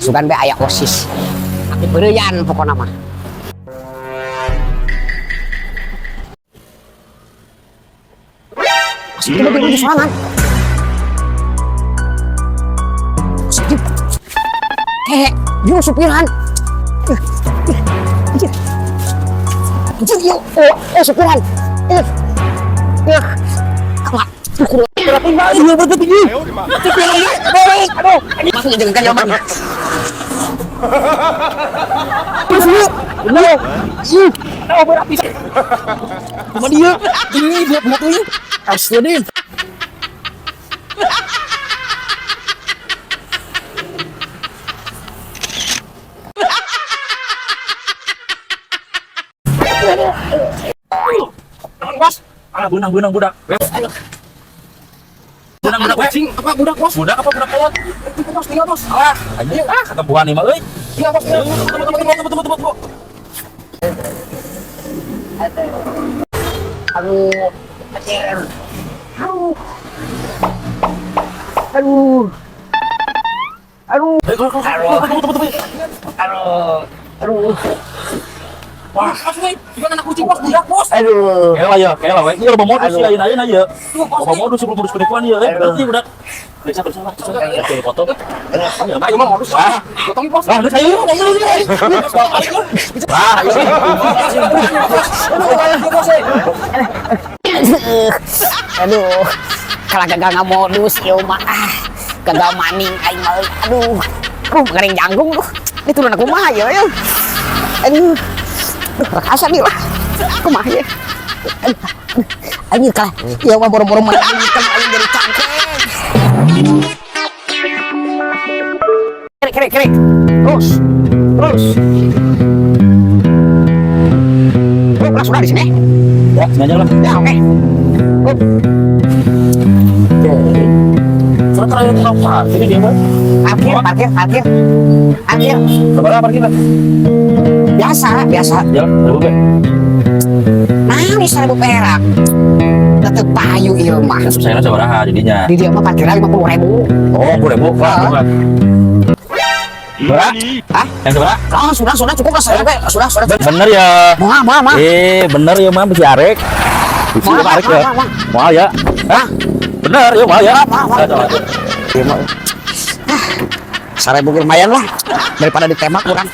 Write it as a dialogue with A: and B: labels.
A: Sugan be aya OSIS. Aki peureuyan pokona mah. Masuk ke mobil sorangan. Masuk. Kayak dia supiran. Anjir. Anjir, yuk. Oh, oh supiran. Eh. Eh. Kamu
B: Iya, betul tinggi.
A: Aduh, masuk jangan kan jawaban.
B: Terus lu. Bener. Iya. Oh, berapi. Sama dia. Tinggi buat buat lu. Astagfirullahaladzim. Bos. Ah, benang benang budak. Benang budak kucing apa budak bos? Budak apa budak kolot? Itu bos, tinggal bos. Ah, anjing ah, ketempuhan nih mah euy. Tinggal bos. Tunggu tunggu tunggu tunggu tunggu tunggu.
A: Aduh, anjir. Aduh. Aduh. Aduh.
B: Tunggu tunggu tunggu.
A: Aduh. Aduh.
B: Wah, masuk euy. Juga anak kucing bos, budak bos.
A: Aduh.
B: Kela ya, kela we. Ieu loba modus
A: Aduh.
B: ya, ayeuna ayeuna ieu. Loba modus sebelum modus penipuan ieu. Eh, berarti budak. Periksa periksa lah. Oke, foto. Ayo mah modus. Ah, potong bos. Ah, geus ayo. Ah, ayo.
A: Aduh. Kalau gagal nggak modus, ieu mah ah. Gagal maning aing mah. Aduh. Aduh, ngering janggung tuh. Ini turun aku mah ya. Aduh. Aduh, rakasa nih lah. Kumaha ya. Aduh. Anjir kalah. Ieu mah boro-boro mana hitam aing jadi cangkeng. Kiri, kiri, kiri. Terus. Terus. Oh, lah sudah di sini.
B: Ya, sengaja lah.
A: Ya, oke. Oh,
B: Oke. Surat terakhir tukang parkir dia, Bang.
A: Parkir, parkir, parkir. Parkir.
B: Berapa parkir, Bang?
A: Biasa, biasa.
B: Ya, berapa, Bang?
A: Nah, ini 1.000 perak. Tetep payu ieu mah.
B: Saya sabaraha jadinya.
A: Di dia mah parkirnya 50.000.
B: Oh, 10.000. Wah, bukan. Berapa?
A: Hah?
B: Yang seberapa?
A: Oh, sudah, cukup lah saya. Sudah, sudah.
B: Bener ya.
A: Moal, moal, moal.
B: Eh, bener ya, Mam, bisi arek. Bisi
A: Moal,
B: arek ya.
A: moal, moal.
B: Moal ya. Hah? Bener ya, moal ya.
A: Moal, moal.
B: Coba, coba.
A: Iya, mah. Ah, 1.000 lumayan lah daripada ditembak kurang.